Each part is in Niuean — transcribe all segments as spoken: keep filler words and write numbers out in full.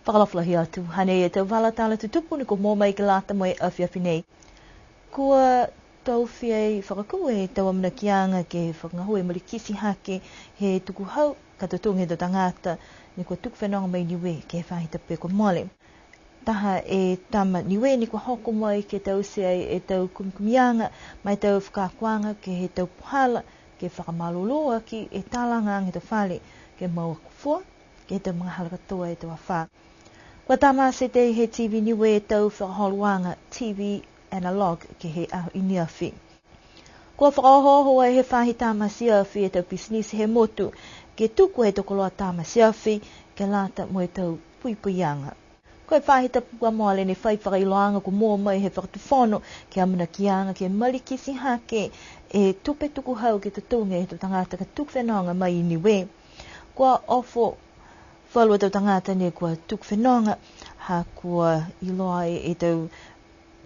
Fakaalofa lahi atu, hanei e tau vala tala tutupu ne kua moua mai ke lata mo e afiafi nei. Kua taofi fakakū e tau amanakiaga ke fakagahua e malikiti hake he tukuhau ka totogi he tau tagata ne kua tuku fenoga mai Niue ke he faahi tapu kua mole. Taha e tama Niue ne kua hoko mai ke taute ai e tau kumikumiaga ma e tau fakaakoaga ke he tau puhala ke fakamalolō aki e talagaaga he tau fale ke mau akofua ke he tau magahala katoa e tau afā. Kua tamate he T V Niue e tau fakaholoaga T V analog ke he aho i neafi. Kua fakaohooho ai he faahi tamate afi e tau pisinisi he motu ke tuku e tau koloa tamate afi ke lata mo e tau puipuiaga. Ko e faahi tapu kua mole ne fai fakailoaaga kua moua mai he fakatufono ke he amanakiaga ke malikiti hake e tupe tukuhau ke totogi he tau tagata ka tuku fenoga mai i Niue. Kua ofo falu a tau tagata ne kua tuku fenoga, ha kua iloa e tau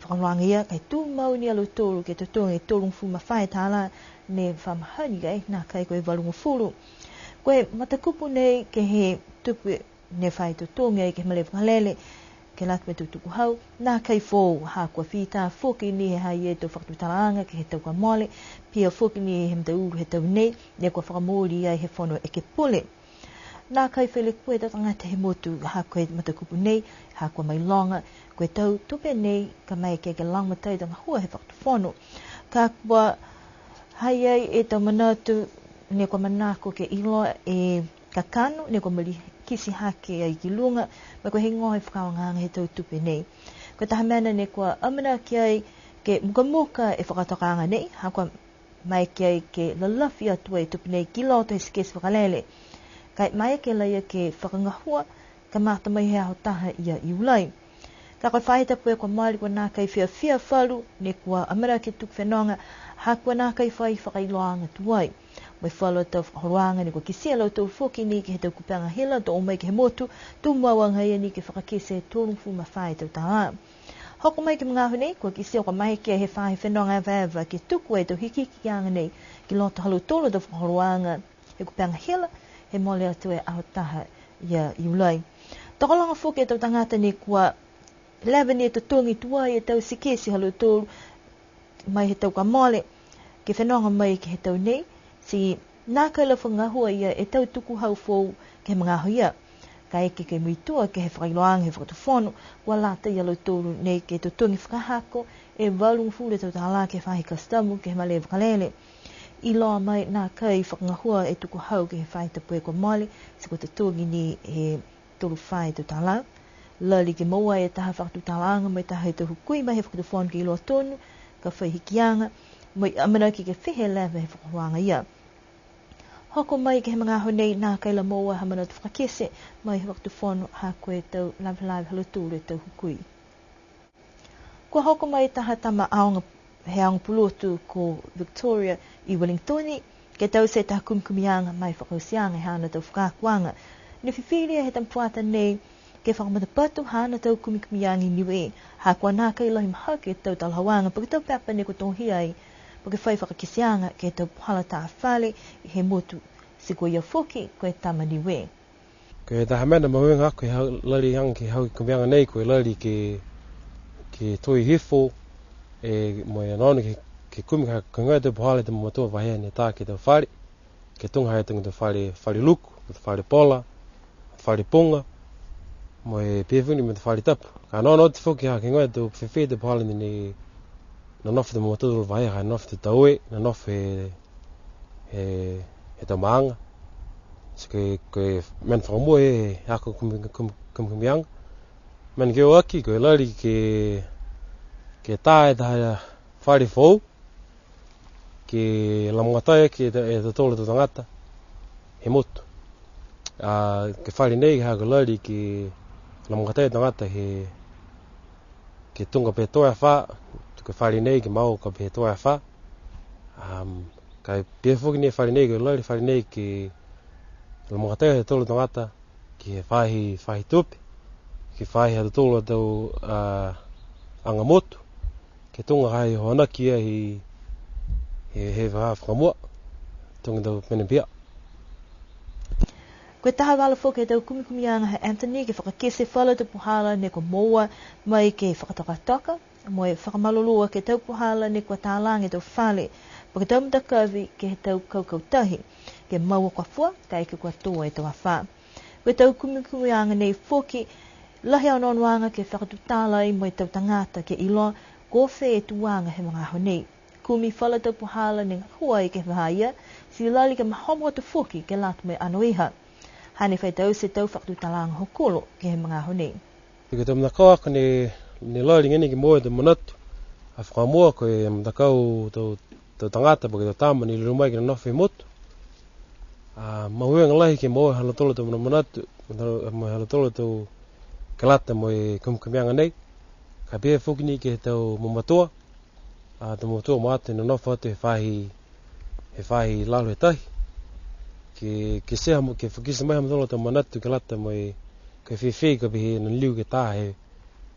fakaholoaga ia, ka e tumau ni a lautolu ke totogi e tolugofulu ma fā e tālā ne fa mahani ai, nākai ko e valugofulu. Ko e matakupu nei ke he tupe ne fai totogi ai ke he malē vakalele, ke lata mo e tau tukuhau, nākai foou, ha kua fita foki ni he ha i ai e tau fakatutalaaga ke he tau kua mole, pihia foki ni he mataulu he tau nei, ne kua fakamooli ai he Fono Ekepule. Nākai fai lekua e tau tagata he motu, ha ko e matakupu nei, ha kua mailoga, ko e tau tupe nei, ka maeke ke lagomatai e tau gahua he fakatufono. Ka kua ha i ai e tau manatu, ne kua manako ke iloa e kakano, ne kua malikiti hake ai ki luga, mo e ko e heigoa e fakaaogaaga he tau tupe nei. Ko e taha mena ne kua amanaki ai ke mukamuka e fakatokaaga nei, ha kua maeke ai ke lalafi atu e tupe nei ki loto he tikete vakalele. Ka e maeke laia ke fakagahua, kamata mai he aho taha ia Iulai. Ka ko e faahi tapu kua mole kua nākai fiafia falu, ne kua amanaki ke tuku fenoga, ha kua nākai fai fakailoaaga tuai. Mo e falu a tau fakaholoaga ne kua kitia e lautolu foki ni ke he tau kupega hila to o mai ke he motu, tumau agaia ni ke fakakite e tolugofulu ma fā e tau tālā. Hoko mai ke he magaaho nei, kua kitia kua maeke he faahi fenoga evaeva ke tuku e tau hikihikiaga nei ki loto ha lautolu a tau fakaholoaga he kupega hila, he mole atu e aho taha ia Iulai. Tokologa foki e tau tagata ne kua leva ni e totogi tuai e tau tikete ha lautolu mai he tau kua mole, ke fenoga mai ke he tau nei, ti nākai la fakagahua ia e tau tukuhau foou ke he magaaho ia. Kaeke ke muitua ke he fakailoaaga he fakatufono, kua lata ia lautolu nei ke totogi fakahako e valugofulu e tau tālā ke he faahi kasitamu ke he malē vakalele. Iloa mai nākai fakagahua e tukuhau ke he faahi tapu kua mole, ti kua totogi ni he tolu fā e tau tālā. Lali ke moua e taha fakatutalaaga mo e taha he tau hukui mai he fakatufono ke iloa tonu, ka fai hikiaga, mo e amanaki ke fiha e leva he fakaholoaga ia. Hoko mai ke he magaaho nei nākai la moua ha manatu fakakite mai he fakatufono ha ko e tau lavelave ha lautolu e tau hukui. Kua hoko mai taha tama aoga he aoga pulotu ko Victoria i Wellington, ke taute taha kumikumiaga mo e fakaotiaga he haana tau fakaakoaga. Ne fifili he tama fuata nei ke fakamatapatu haana tau kumikumiaga i Niue, ha kua nākai lahi mahaki e tau talahauaga po ke tau pepa ne kua tohia ai, po ke fai fakakiteaga ke he tau puhala tā fale he motu, ti ko ia foki ko e tama Niue. Ko e taha mena mahuiga haaku he hau, lali aga ke he hau kumikumiaga nei, ko e lali ke, ke toe hifo, e, mo e onoono ke, ke kumi ka, ka ko e tau puhala he tau mamatua vahā ne tā ke he tau fale, ke tuga ha ia tuga he tau fale, fale luku, tau fale pola, fale puga, mo e pihia foki ni mo e tau fale tapu. Ka onoono atu foki ha ko e tau fēfē e tau puhala ne, ne nonofo he tau mamatua vahā, ha nonofo he tau taue, nonofo he, he, he tau maaga. So ko e, ko e mena fakamua he, he haaku kumi, kumi, kumikumiaga. Mena ke o aki, ko e lali ke, ke tā e taha fale foou, ke lagomatai ke he ta-, e tautolu tau tagata he motu. A, ko e fale nei, ha ko e lali ke lagomatai e tagata he, ke tuga pehē e afā, ko e fale nei ke mau ka pehē e afā. Um, ka e pihia foki ni e fale nei, ko e lali e fale nei ke lagomatai e tautolu tagata ke he faahi, faahi tupe, ke he faahi ha tautolu a tau, a, aga motu, ke tuga ha i hoanaki ia he, he, he vahā fakamua, tuga e tau mena pihia. Ko e taha vala foki he tau kumikumiaga ha Anthony ke fakakite falu a tau puhala ne kua moua mai ke fakatokatoka, mo e fakamalolō aki e tau puhala ne kua talaga e tau fale, po ke tau matakavi ke he tau kaukau tahi, ke moua kua fua, kaeke kua tō e tau afā. Ko e tau kumikumiaga nei foki, lahi e onoonoaga ke fakatutala ai mo e tau tagata ke iloa, ko fē e tuaga he magaaho nei. Kumi falu a tau puhala ne gahua ai ke he vahā ia, ti lali ke mahomo atu foki ke lata mo e anoiha. Hane fai taute e tau fakatutalaaga hokulo ke he magaaho nei. Ko e tau matakau ako ne, ne lali agaia ke moua e tau manatu. A fakamua ko e matakau tau, tau tagata po ke tau tama ne lilo mai ke nonofo he motu. A, mahuiga lahi ke moua ha lautolu a tau manamanatu, mo e ha lautolu a tau ke lata mo e kumikumiaga nei. Ka pihia foki ni ke he tau mamatua, a, tau mamatua mo atu ne nonofo atu he faahi, he faahi lalo he tahi. Ke, ke kitia mo, ke fakakite mai ha mautolu a tau manatu ke lata mo e, ko e fēfē ka pihia ne liu ke tā he,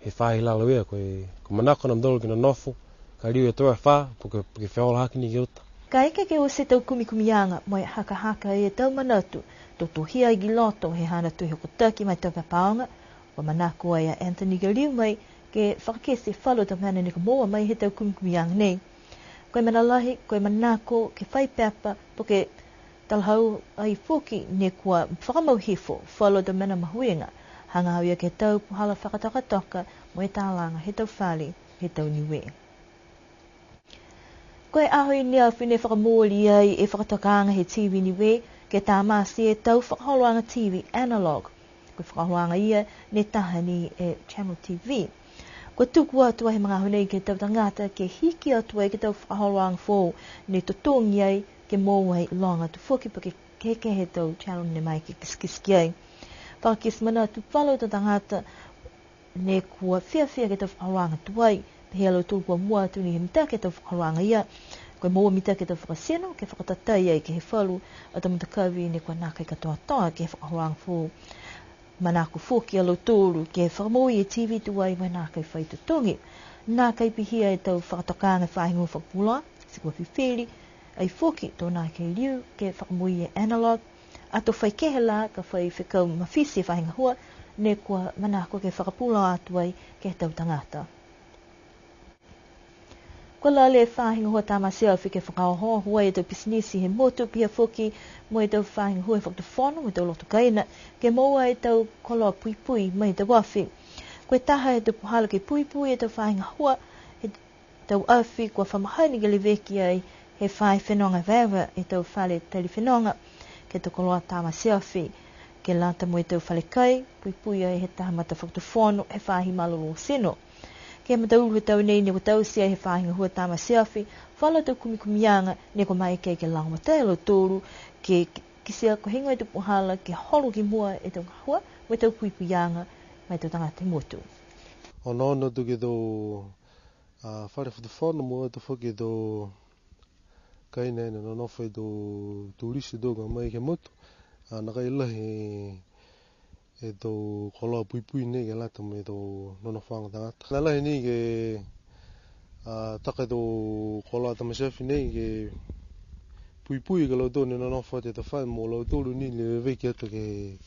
he faahi lalo ia, ko e, ko e manako ha mautolu ke nonofo, ka liu e tau afā, po ke, po ke fehola hake ni ke uta. Kaeke ke oti e tau kumikumiaga, mo e hakahaka e tau manatu, to tohia ai ki loto he haana tau hokotaki mo e tau pepa aoga, kua manako ai a Anthony ke liu mai, ke fakakite falu a tau mena ne kua moua mai he tau kumikumiaga nei. Ko e mena lahi, ko e manako ke fai pepa, po ke talahau ai foki ne kua fakamau hifo, falu a tau mena mahuiga, hagaao ia ke he tau puhala fakatokatoka mo e talaga he tau fale he tau Niue. Ko e aho i neafi ne fakamooli ai e fakatokaaga he T V Niue, ke tamate e tau fakaholoaga T V analog. Ko e fakaholoaga ia ne taha ni e Channel T V. Kua tuku atu ai he magaaho nei ke he tau tagata ke hiki atu ai ke he tau fakaholoaga foou ne totogi ai ke moua ai loga atu foki po ke kehekehe e tau channel ne maeke ke kitekite ai. Fakakite manatu falu a tau tagata ne kua fiafia ke he tau fakaholoaga tuai, pehē a lautolu kua mua atu ni he mitaki e tau fakaholoaga ia. Ko e moua mitaki e tau fakatino, ke fakatatai ai ke he falu a tau matakavi ne kua nākai katoatoa ke he fakaholoaga foou. Manako foki a lautolu ke fakamoui e T V tuai mo e nākai fai totogi. Nākai pihia e tau fakatokaaga he faahi gahua fakapuloa, ti kua fifili ai foki to nākai liu ke fakamoui e analog, ato fai kehe la ka fai fekau mafiti e faahi gahua, ne kua manako ke fakapuloa atu ai ke he tau tagata. Kua lali e faahi gahua tamate afi ke fakaohooho ai e tau pisinisi he motu pihia foki mo e tau faahi gahua he fakatufono mo e tau loto kaina, ke moua e tau koloa puipui mai he tau afi. Ko e taha he tau puhala ke puipui e tau faahi gahua he tau afi kua fa mahani ke leveki ai he faahi fenoga evaeva he tau fale tali fenoga, ke he tau koloa tamate afi, ke lata mo e tau fale kai, puipui ai he taha matafakatufono he faahi malolō tino. Ke he mataulu he tau nei ne kua taute ai he faahi gahua tamate afi, falu a tau kumikumiaga ne kua maeke ke lagomatai a lautolu, ke, ke kitia ko e heigoa e tau puhala ke holo ki mua e tau gahua, mo e tau puipuiaga ma e tau tagata he motu. Onoono atu ke he tau, a, fale fakatufono mo e tau foki e tau kaina ne nonofo e tau turisi tau ka mai ke he motu. A, nākai lahi e tau koloa puipui nei ke lata mo e tau nonofoaga tagata. Nākai lahi ni ke, a, taka e tau koloa tamate afi nei ke puipui ke lautolu ne nonofo atu he tau fale mo lautolu ni ne leveki atu ke he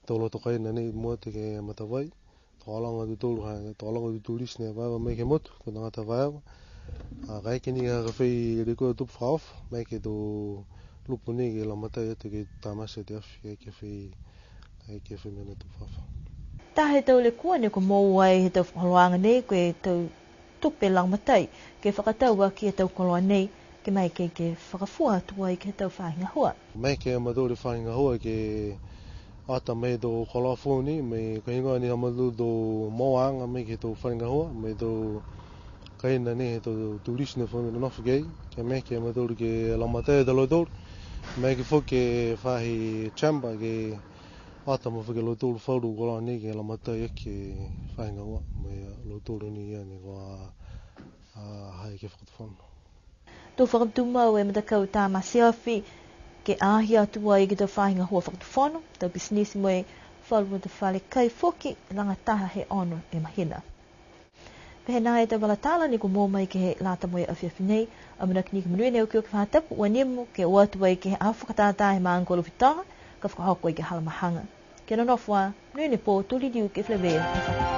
tau loto kaina nei mua atu ke he Matavai. Tokologa a tautolu ha, tokologa a tautolu turisi ne evaeva mai ke he motu, tau tagata evaeva. A, kaeke ni ha ka fai lekua tupu fakaofo, maeke he tau lupo nei ke lagomatai atu ke tamate e afi, kaeke fai, kaeke fai mena tupu fakaofo. Taha he tau lekua ne kua moua ai he tau fakaholoaga nei, ko e tau tupe lagomatai, ke fakatau aki e tau koloa nei, ke maeke ke fakafua atu ai ke he tau faahi gahua. Maeke a mautolu faahi gahua ke ata mai e tau koloa foou nei, mo e ko e heigoa ni ha mautolu tau mouaaga mai ke he tau faahi gahua, mo e tau kaina nei he tau turisi ne fa nonofo ki ai, ke maeke a mautolu ke lagomatai atu a lautolu, maeke foki e faahi chamber ke ata mai foki a lautolu falu koloa nei ke lagomatai aki e faahi gahua, mo e a lautolu ni ia ne kua, a, ha i ke he fakatufono. To fakatumau e matakau tamate afi, ke aahi atu ai ke he tau faahi gahua fakatufono, tau pisinisi mo e falu a tau fale kai foki, lagataha he ono e mahina. Pehē nā e tau vala tala ne kua moua mai ke he lata mo e afiafi nei, amanaki ni ke monuina e okioki faahi tapu, ua nimo ke o atu ai ke he aho fakatātā he maaga ko Alofi Toga, ka fakahoko ai ke he hala mahaga. Kia nonofo ā, monuina e pō, to liliu ke feleveia.